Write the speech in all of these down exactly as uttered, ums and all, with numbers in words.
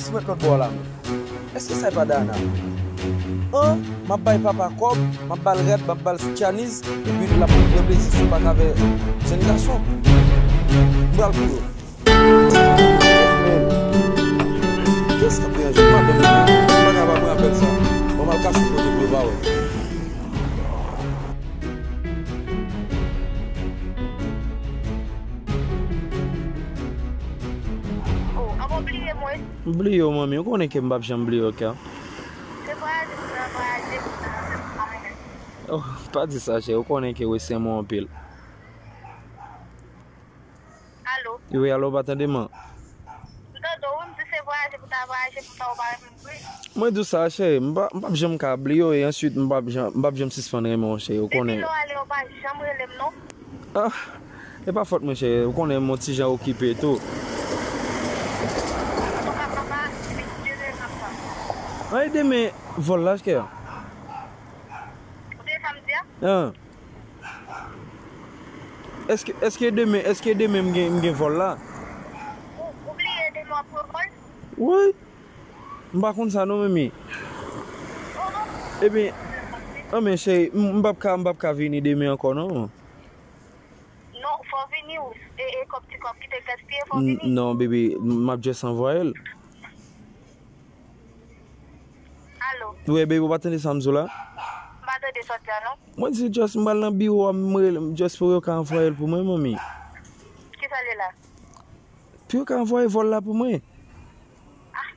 Sou mèt lòt bò la menm. Èske sa e pa Dayana? An, m ap bay papa kòb, m ap ba l rad, m ap ba l tchaniz, epi l ap pran plezi sou m pa ka vè jèn gason. M pral pou yo. Kiyès k ap deranje m? Madanm mwen, m pa ka pa pran apèl sa. Bon, m al kache kote pou yo pa wè. Oh, an bon bliye mwen. M bliye w, manmi. Ou konnen ke m p ap janm bliye w, kè. Se vwayaje pou ta vwayaje pou ta. Oh, pa di sa, cheri. Ou konnen ke w resèmen anpil. Alo? Wi, alo, w pa tande m? M tande w, wi, m di se vwayaje pou ta vwayaje pou ta, ou pa renmen m vre. Mwen di w sa, cheri. M pa, m p ap janm ka bliye w, e answit, m p ap janm, m p ap janm sispann renmen w, cheri. Ou konnen. Depi lè w ale, ou pa janm rele m, non. Ah, e pa fòt mwen, cheri. Ou konnen m on ti jan okipe tou. An tou ka, papa, se demen m ap tann ou. An, e demen vòl la, cheri. Ou tande sa m di a? An. Èske, èske demen, èske demen m gen, m gen vòl la? Ou, ou bliye demen w ap pran vòl? Woy. M pa konn sa non, manmi. Oh, oh. Ebyen, an men cheri, m, m p ap ka, m p ap ka vini demen ankò non. Non, fò w vini, wi. E, e kòb, ti kòb ki te gaspiye, fò w vini. Non, baby, m ap just anvwaye l. Alo? Wi, baby, ou pa tande sa m di w la? M pa tande sa w di a, non. Mwen di just m pral nan biwo a, m rele, just pou yo ka anvwaye l pou mwen, manmi. Kisa l ye la? Pou yo ka anvwaye vòl la pou mwen. Ah,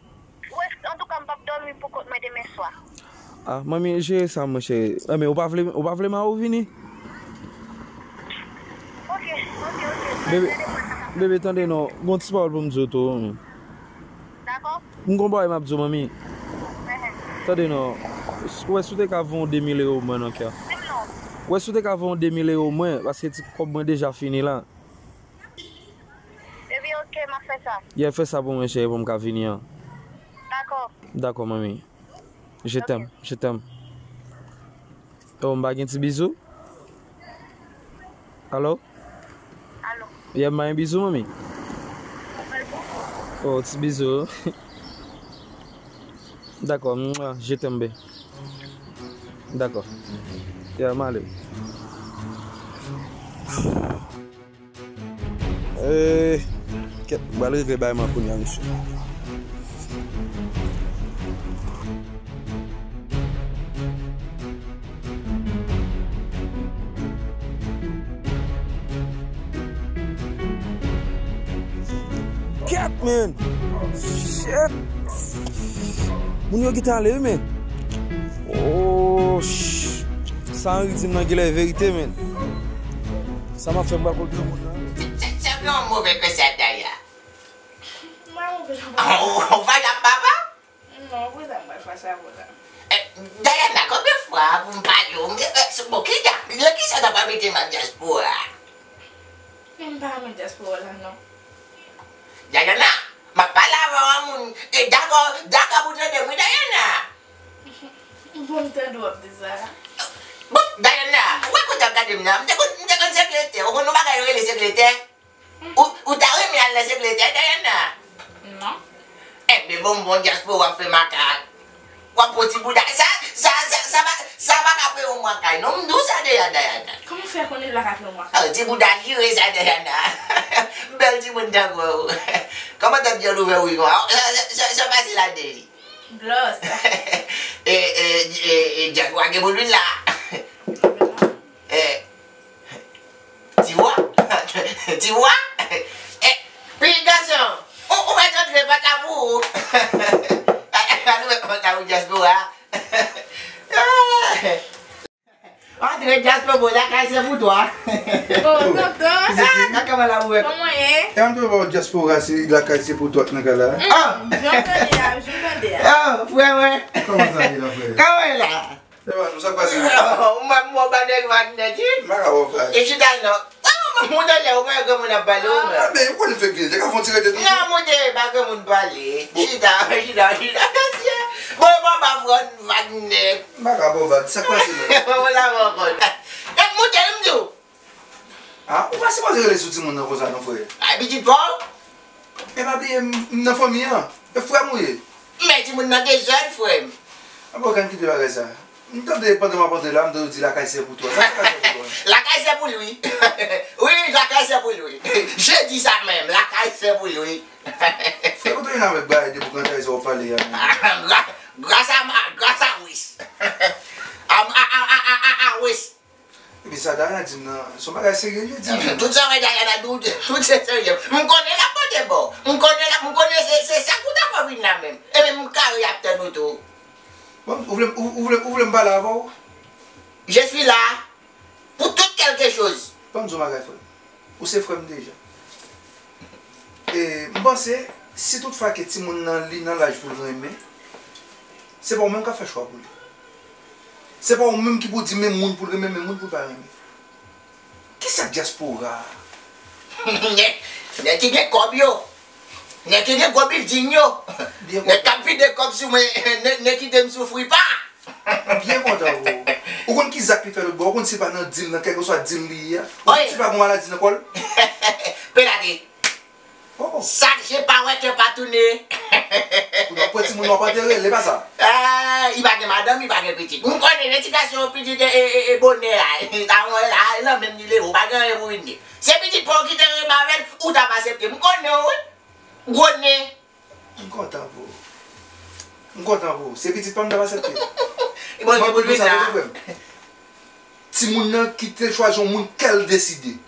ou wè, antouka, m p ap dòmi pou kont mwen demen swa. Ah, manmi, jere sa, monchè. Enben, ou pa vle, ou pa vle Mawou vini? Ok, ok, ok. Bebe, bebe, tande non, gon ti pawòl pou m di w tou, manmi. Dakò. M gon bagay m ap di w, manmi. Ehe. Tande non, ou wè si w te ka voye yon de mil ewo mwen non, kè. Di m non. Ou wè si w te ka voye yon de mil ewo mwen, paske ti kòb mwen deja fini la. Epi ok, m ap fè sa. Yeah, fè sa pou mwen, cheri, pou m ka vini an. Dakò. Dakò, manmi. Je t'aime, je t'aime. Oh, m pa gen ti bizou? Alo? Alo? Yeah, m pa gen bizou, manmi? Ou fè l pou? Oh, ti bizou. Dakò, mwa, je t'aime, bae. Dakò. Yeah, m ale. Eh, kèt, m pral regle bay mwen kounye a, mesye. Kèt, man! Shit! Moun yo gentan ale, wi, man. Oh, sh-, sa Henry di m nan genlè verite, man. Sa m ap fè m pral kot granmoun nan. Sa, sa, sa fè yon move konsèy, Daya. Mwen, mwen, mwen. Ah, ou, ou valab, papa? Non, pou sa m pral fache avè w la. Eh, Dayana, konbyen fwa pou m pale w? M, eh, bon, ki, nan kisa w ta pral mete m ak dyaspora? M pa renmen dyaspora la, non. Dayana, m ap pale avè w, moun. E dakò, dakò pou tande m, wi, Dayana. Bon, m tande w ap di sa. Bon, Dayana, ou wè kote w ap gade m nan? M te konn, m te konn sekretè. Ou konn yon bagay yo rele sekretè? Ou, ou ta renmen al nan sekretè, Dayana? Non. Enben, bon, bon, dyaspora w ap fè makak. W ap pran ti bouda. Sa, sa, sa, sa pa, sa pa ka peye yon mwa kay, non. M di w sa deja, Dayana. Kòman w fè konnen l pa ka peye yon mwa kay? Ah, ti bouda jire sa, Dayana. Bèl timoun tankou w. Kòman tèt djòl ouvè wi konsa? Sa, sa, sa, sa pase ladan li? Blòs. E, e, e, e, dyaspora gen pou lwil la. Non. E, Ti wa? Ti wa? Eh, pitit gason, ou, ou mèt antre, pòt la pou ou. Al ouvè pòt la pou dyaspora. Antre, dyaspora, lakay se pou twa. Oh, tonton. Ah, kaka la ouvè. Kòman ye? E antre, dyaspora, se lakay se pou twa nan kay la. Ah! Jan tande a, jan tande a. Ah, frè mwen. Kòman sa ye la, frè? Kòman ye la? Ewa, nou sa k pase la? Ou mwen, mwen, ba nèg vag nèt, wi. M pa ka wè w vag. E chita non. Ah, mwen, mwen, talè, ou wè granmoun ap pale, ou wè. Ah, men, ou konn fè vye, te ka fè yon ti rete tou. Non, monte, pa granmoun pale. Bon. Chita, chita, chita. Mesye. Bon, e papa Fran vag nèt. M pa ka ba w vag. Sa k pase la? Mwen, mwen la, mwen konn. E, monte, m di w. Ah, ou pa sipoze rele sou timoun nan konsa, non, frè. Ay, pitit pa w. E pa bliye, m, m nan fanmi an. E frè m ou ye? Men timoun nan dezòd, frè m. Apa w ka kite bagay sa? M tande pandan m ap antre la, m tande w di lakay se pou twa. Sa lakay se pou twa? Lakay se pou Lwi. Wi, lakay se pou Lwi. Je di sa menm, lakay se pou Lwi. Frè, kote w vin avèk bagay de boukantay sa w ap pale a menm? Gra- Gras a ma, gras a Wes. A, a, a, a, a, a, a Wes. Epi sa Dayana di m nan, se yon bagay serye li di m. Tout sa wè Dayana di w, tout se serye. M konnen l ap pote ba w. M konnen l ap, m konnen se, se sa k ou ta fè w vin la menm. Epi m kare ap tann ou tou. Bon, ou vle, ou, ou vle, ou vle m pale avè w? Je suis là pour toute quelque chose. Ban m di w yon bagay, frè m. Ou se frè m deja. E, m panse, si tout fwa ke timoun nan li nan laj pou l renmen, se pa ou menm k ap fè chwa pou li. Se pa ou menm ki pou di men moun pou l renmen, men moun pou l pa renmen. Kisa k dyaspora a? Nèg, nèg ki gen kòb yo. Nèg ki gen gwo bilding yo. Byen kontan. Nèg k ap vide kòb sou mwen, nèg, nèg kite m soufri pa. M byen kontan pou ou. Ou konn ki zak li fè lòt bò? Ou konn si pa nan dil nan, kèlkeswa dil li ye a? Ou konn si pa gon maladi nan kò l? Pelade. Oh, oh. Sa je pa wè kè pa tounen. Pou nou pran timoun nou ap antere l, e pa sa? Ah, li pa gen madanm, li pa gen pitit. M konnen ledikasyon pitit e, e, e, e bonè a. Sa mwen la, e nan menm nivo, ou pa gen anyen pou vin di. Se pitit pa w ki te renmen avè l, ou t ap aksepte. M konnen w, wi. Gwo nen. M kontan pou ou. M kontan pou ou. Se pitit pa m, m t ap aksepte. Bon, bon, bon, sa, tande, frè m. Timoun nan ki te chwazi yon moun kè l deside.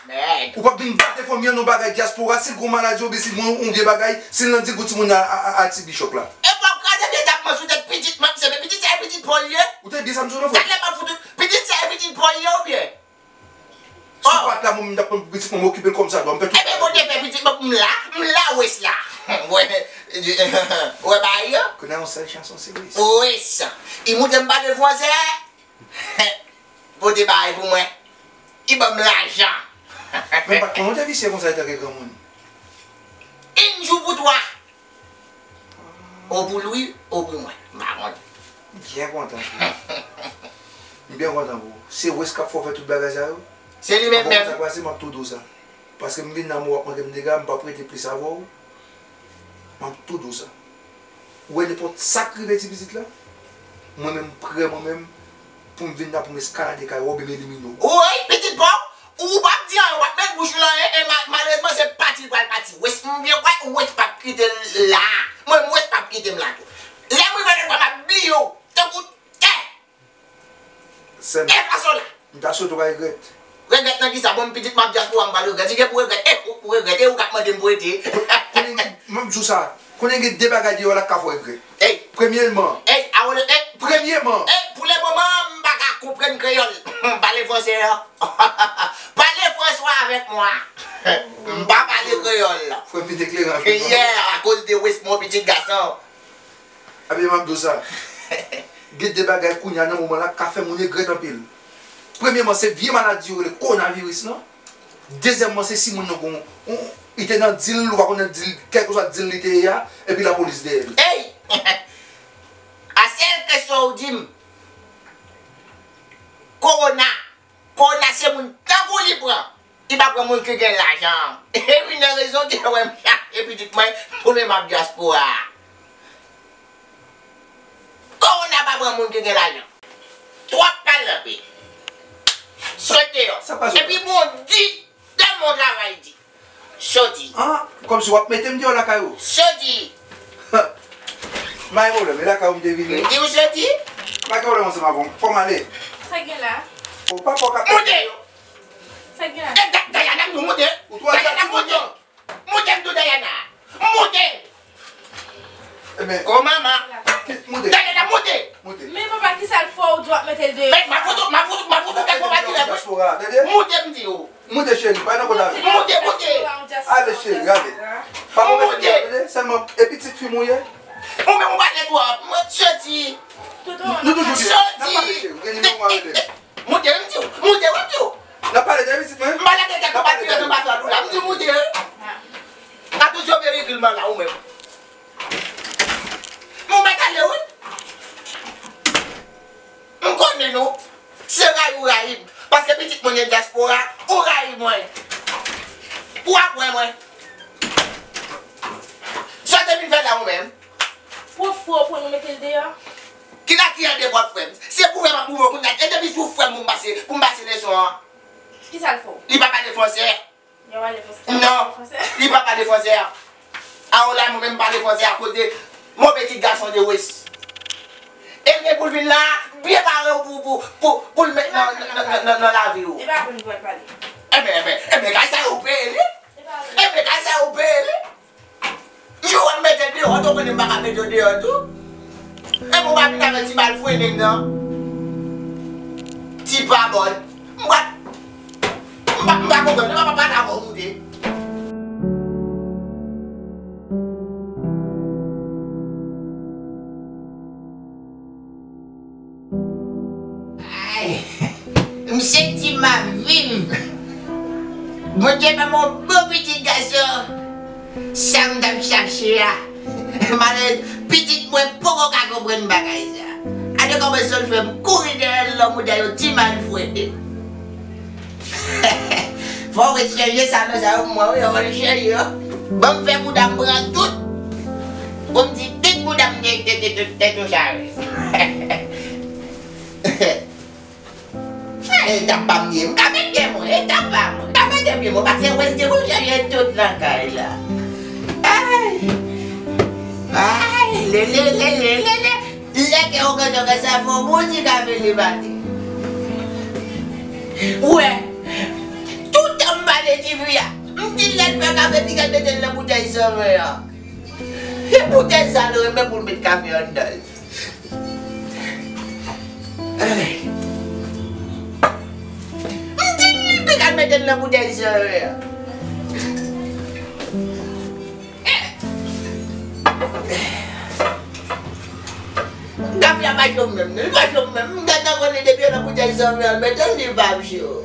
Mèd. Ou p ap vin gate fanmi an nan bagay dyaspora, si l gon maladi oubyen si l gon yon vye bagay, si l nan di pou timoun nan a, a, a, a ti bichòp la. E w ap kraze vye tapman sou tèt pitit, m ap seve pitit sa, e pitit pa w l ye. Ou tande byen sa m di w la, frè? Talè m ap fout ou, pitit sa, e pitit pa w l ye oubyen? Si w pa t la, mwen menm m t ap pran pitit mwen, m okipe l kòmsadwa, m fè tout bagay. Ebyen, Bondye fè pitit mwen pou m la, m la, Wes la. Wè, wè bagay yo? Kounye a yon sèl chanson, se Wes. Wes. Li montre m pale fransè. Pote bagay pou mwen. Li ban m lajan. Men m pa t konnen w te visye konsa antanke granmoun. Yon jou pou twa. Ou pou Lwi, ou pou mwen. M pa konnen. M byen kontan pou ou. M byen kontan pou ou. Se Wes k ap fè w fè tout bagay sa yo? Se li menm menm. Sa pase, m ap tou di w sa. Paske m vin nan men w, w ap manke m dega, m p ap rete plis avè w. M ap tou di w sa. Ou wè nenpòt sa k rive ti pitit la, mwen menm m prè mwen menm pou m vin la pou m eskalade kay ou oubyen m elimine w. Woy, pitit pa w, ou p ap di anyen, w ap met bouch ou nan anyen, e ma-, malerezman se pati l pral pati. Wes, m byen kwè Wes p ap kite l la. Mwen, Wes p ap kite m la tou. Lè m rive lòt bò, m ap bliye w tankou tè. Sè m. E fason la. M ta swete w pa regrèt. Regrèt nan kisa? Bon, m pitit m ap dyaspora, m pral regrèt. Si gen pou regrèt, e ou pou regrèt, e ou k ap mande m pou rete. Konnen gen, m ap di w sa, konnen gen de bagay deyò la k ka fè w regrèt. Ey. Premyèman. Ey, a w le, ey. Premyèman. Ey, pou le moman, m pa ka konprann kreyòl. Pale fransè an. Pale franswa avèk mwa. M pa pale kreyòl. Frè m vin eklere anpil. Yeah, akoz de Wes, mon pitit gason. Ebyen, m ap di w sa. Gen de bagay kounye a nan moman la k ka fè moun regrèt anpil. Premyèman, se vye maladi yo rele kowonaviris lan. Dezyèmman, se si moun nan gon, on, li te nan dil, ou pa konn nan dil, kèlkeswa dil li te ye a, epi lapolis dèyè l. Ey! A sèl kesyon ou di m, kowona, kowona se moun tankou li pran. Li pa pran moun ki gen lajan. E youn nan rezon ki fè w wè m chache pitit mwen pou men m ap dyaspora a. Kowona pa pran moun ki gen lajan. Twòp pale anpil. Sot deyò. Sa pa sot. Epi bon di, tèlman w travay di. Soti. Ah, kòmsi w ap mete m deyò lakay ou? Soti. Pa gen pwoblèm, e lakay ou m te vini. M di w soti. Pa gen pwoblèm ansanm avè w. Fò m ale. Sa gen la? O, papa w k ap... Monte! Sa gen la? E Da-, Dayana, m di w monte! Ou twò Dayana, monte! Monte, m di w Dayana! Monte! Ebyen, o mama! Monte! Dayana, monte! Monte! Men papa, kisa l fè w, w ap mete l deyò? Men, m ap fout ou, m ap fout ou, m ap fout ou kèk papa ki lè. Monte, m di w! Monte, cheri, pa nan kòd avè m. Monte, monte. Ale, cheri, ale. Pa move tèt ou, tande? Sèlman, e pitit fi m ou ye? Ou menm ou pale twòp. Mwen soti. Nou toujou byen. N ap pale, cheri. Ou gen nimewo m a rele m. Monte, m di w. Monte, wi, m di w. N ap pale de pitit mwen. M pa lage kèk konpatriyòt anba fladou la. M di w monte. Atò, se verigil m la, ou menm. Ou mèt ale, wi. M konnen nou. Se rayi ou rayi m. Paske pitit mwen gen dyaspora, ou rayi mwen. Ou ap wè mwen. Sa te vin fè Ou menm? Pwòp frè w pran nou mete l deyò? Ki la ki ede pwòp frè m? Se pou frè m ap mouve kounye a. E depi sou frè m pou m pase, pou m pase leson an. Ki sa l fè w? Li pa pale fransè. Yo pale fransè. Non, li pa pale fransè. A, o la, mwen menm pale fransè akoz de mon petit garçon de Wes. E l gen pou l vin la, prepare w pou, pou, pou, pou l met nan, nan, nan, nan, nan lavi w. E pa vre, li pral pale. Enben, enben, enben, kay sa yo peye li. E pa vre. Enben, kay sa yo peye li. Jou w ap mete l deyò, tou konnen m pa ka mete w deyò tou. Epi w pa vin avèk ti bal frennen nan. Ti pabòl. M pa, m pa, m pa konprann, m pa, pa ta konprann. Ay, m santi m ap viv. Bondye ban m yon bon pitit gason. Sa m t ap chache a. Malè, pitit mwen poko ka konprann bagay sa. Gade kòman sa l fè m kouri dèyè l lè w mouda yon ti mal frede. Fò w ret chanje sa nan sa yo pou mwen, wi, fò w chanje yo. Ban m fè bouda m pran tout. Pou m di tout bouda m te, te, te, te, te touche avè. E tap pa m ye, m ka mete mwen, e tap pa mwen, m ka mete pye mwen, paske wè se pou m chanje tout nan kay la. Ay! Ay! Lè, lè, lè, lè, lè, lè. Lè ke w kontan konsa, fò w bon ti kafe li pati. Ou wè, toutan m pale ti fi a, m di l lè l fè kafe, piga l mete l nan boutèy san ven an. E boutèy sa l renmen pou l met kafe anndan l. M di l, li te ka mete l nan boutèy san ven an. Kafe a pa cho menm, non, li pa cho menm. M gentan konnen depi yo nan boutèy san ven an, mete l, li pa cho.